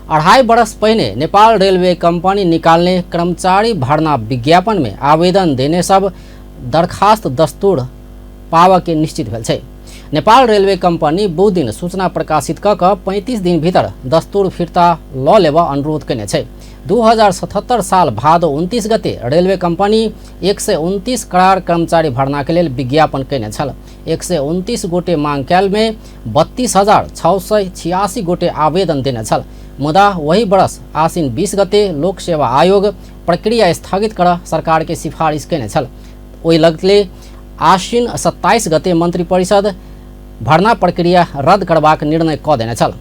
2.5 बरस पहिने Nepal railway company निकालने कर्मचारी भर्ना विज्ञापन में आवेदन देने सब दरखास्त दस्तूर पाव के निश्चित भेल छै। नेपाल रेलवे कंपनी बुध दिन सूचना प्रकाशित क क 35 दिन भीतर दस्तूर फिर्ता ल लेब अनुरोध कयने छै। 2077 साल भादो 29 गते रेलवे कंपनी 129 करार कर्मचारी भर्ना के लेल विज्ञापन कयने छल। 129 गोटे मांग कयल में 32,686 गोटे आवेदन देने छल। मुदा वही बरस आसिन 20 गते लोक सेवा आयोग प्रक्रिया स्थगित कर सरकार के सिफारिश कयने छल। ओहि लगले आश्विन 27 गते मंत्रिपरिषद भर्ना प्रक्रिया रद्द करबाक निर्णय कऽ देने छल।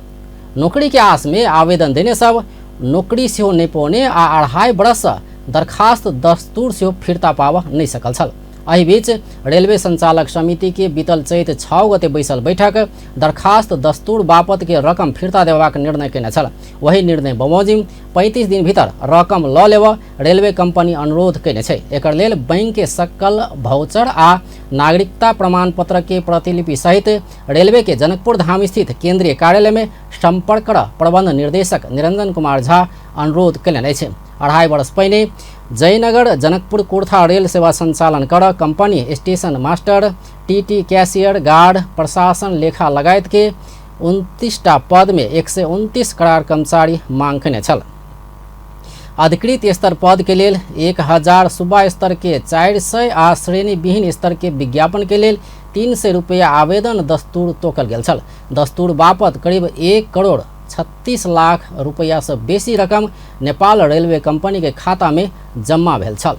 नौकरी के आस में आवेदन देने सब नौकरी सेहो नहि पौने आ 2.5 बरस दरखास्त दस्तूर सेहो फिर्ता पाबऽ नहि सकल छल। एहि बीच रेलवे संचालक समिति के बीतल चैत 6 गते बैसल बैठक दरखास्त दस्तूर बापत के रकम फिर्ता देबाक निर्णय कयने छल। वही निर्णय बमोजिम 35 दिन भीतर रकम ल लेब रेलवे कंपनी अनुरोध कयने छै। एकर लेल बैंक के सकल भौचर आ नागरिकता प्रमाण पत्र के प्रतिलिपि सहित रेलवे के जनकपुर धाम स्थित केंद्रीय कार्यालय में संपर्क कर प्रबंध निर्देशक निरंजन कुमार झा अनुरोध कयलनि अछि। 2.5 वर्ष पहिने जयनगर जनकपुर कुर्था रेल सेवा संचालन कर company station master, TT, cashier, guard, प्रशासन, लेखा लगायत के 29टा पद में 129 करार कर्मचारी मांग कयने छल। अधिकृत स्तर पद के लेल 1000, सुबा स्तर के 400 आ श्रेणी विहीन स्तर के विज्ञापन के लेल 300 रुपया आवेदन दस्तूर तोकल गेल छल। दस्तूर बापत करीब 1,36,00,000 रुपया से बेसी रकम नेपाल रेलवे कंपनी के खाता में जमा भेल छल।